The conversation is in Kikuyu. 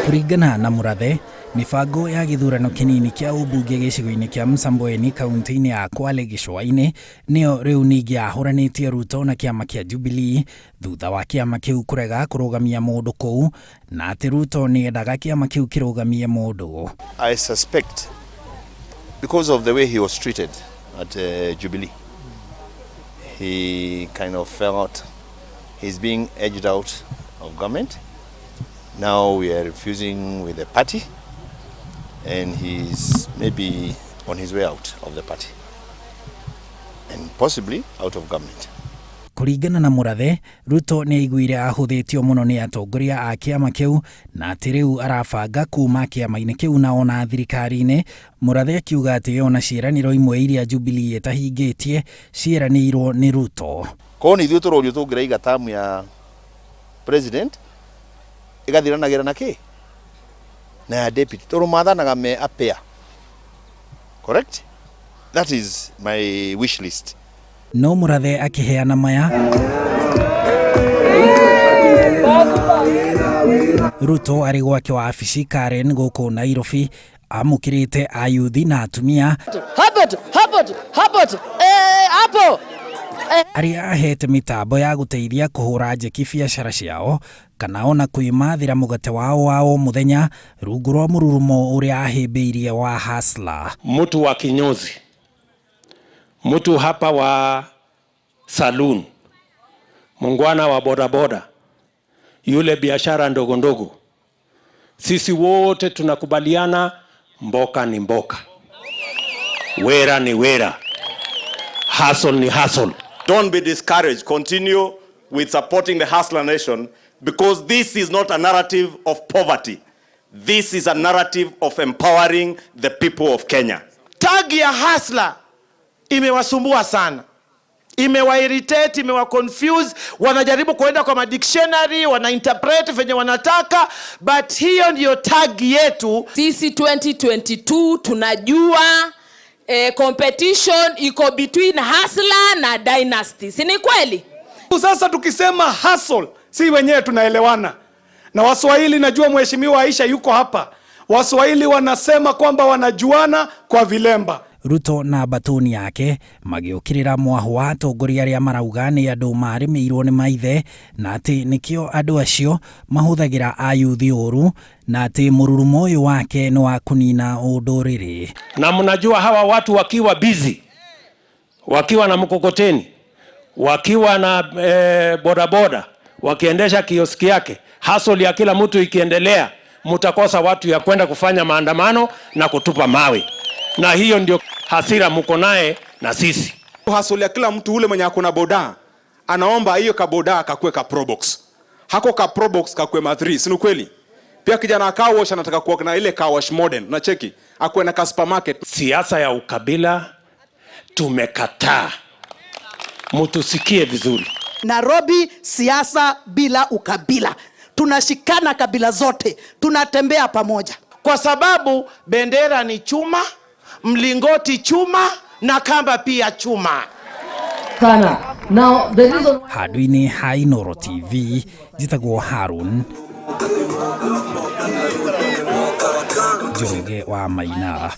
Kũringana na Murathe, mĩbango ya gĩthurano kĩnini kĩa ũmbunge gĩcigo-inĩ kĩa Msambweni kaunti-inĩ ya Kwale gĩcũa-inĩ nĩyo rĩu ningĩ yahũranĩtie Ruto na kĩama kĩa Jubilee thutha wa kĩama kĩu kũrega kũrũgamia mũndũ kũu na atĩ Ruto nĩ endaga kĩama kĩu kĩrũgamie mũndũ. I suspect because of the way he was treated at Jubilee, he kind of felt he's being edged out of government. Now we are refusing with the party, and he's maybe on his way out of the party and possibly out of government. Kũringana na Murathe, Ruto nĩ aiguire ahũthĩtio mũno nĩ atongoria a kĩama kĩu na atĩ rĩu arabanga kuma kĩama-inĩ kĩu na ona thirikari-inĩ. Murathe akiuga atĩ ona ciĩranĩro imwe iria Jubilee ĩtahingĩtie ciĩranĩirwo nĩ Ruto. Korwo nĩ ithuĩ tũrorio tũngĩraiga tamu ya president ĩgathiranagĩra na kĩ na ya deputy tondũ mathanaga me a pair. Correct? That is my wish list. No Murathe akĩheana maya, Ruto arĩ gwake wabici Karen gũkũ Nairobi amũkĩrĩte ayuthi na atumia Hapo tu, hapo tu, hapo tu. Eh, hapo. Arĩa ahete mĩtambo ya gũteithia kũhũra njeki biacara ciao kana ona kwĩmathĩra mũgate wao wa o mũthenya rungu rwa mũrurumo ũrĩa ahĩmbĩirie wa Hustler. Mtu wa kinyozi, mtu hapa wa saloon, mungwana wa bodaboda, yule biashara ndogo ndogo, sisi wote tunakubaliana, mboka ni mboka, wera ni wera, hustle ni hustle. Don't be discouraged. Continue with supporting the Hustler Nation because this is not a narrative of poverty. This is a narrative of empowering the people of Kenya. Tag ya hustler imewasumbua sana, imewairritate, imewaconfuse. Wanajaribu kuenda kwa madictionary, wanainterpret venye wanataka, but hiyo ndiyo tag yetu. Sisi 2022 tunajua competition iko between Hustler na Dynasty. Si ni kweli? Sasa tukisema hustle, si wenyewe tunaelewana na Waswahili. Najua Mheshimiwa Aisha yuko hapa. Waswahili wanasema kwamba wanajuana kwa vilemba. Ruto na batuni yake magĩũkĩrĩra mwahu wa atongoria arĩa marauga nĩ andũ marĩmĩirwo nĩ maithe na atĩ nĩkĩo andũ acio mahũthagĩra ayuthi ũru na atĩ mũrurumo ũyũ wake nĩ wa kũnina ũndũrĩrĩ. Na mnajua hawa watu wakiwa busy, wakiwa na mkokoteni, wakiwa na bodaboda, wakiendesha kioski yake, hustle ya kila mtu ikiendelea, mtakosa watu ya kwenda kufanya maandamano na kutupa mawe, na hiyo ndio hasira mko naye na sisi. Hustle ya kila mtu, ule mwenye akona boda anaomba hiyo kaboda kakue ka Probox, hako ka Probox kakue ma 3, si ni kweli? Pia kijana car wash anataka kuwa na ile car wash modern, unacheki, akuwe na ka supermarket. Siasa ya ukabila tumekataa, mtusikie vizuri. Nairobi, siasa bila ukabila. Tunashikana kabila zote, tunatembea pamoja. Kwa sababu bendera ni chuma, mlingoti chuma na kamba pia chuma. Sana. Now the reason Handũ-inĩ ha Inooro TV, njĩtagwo Harun Njoroge wa Maina.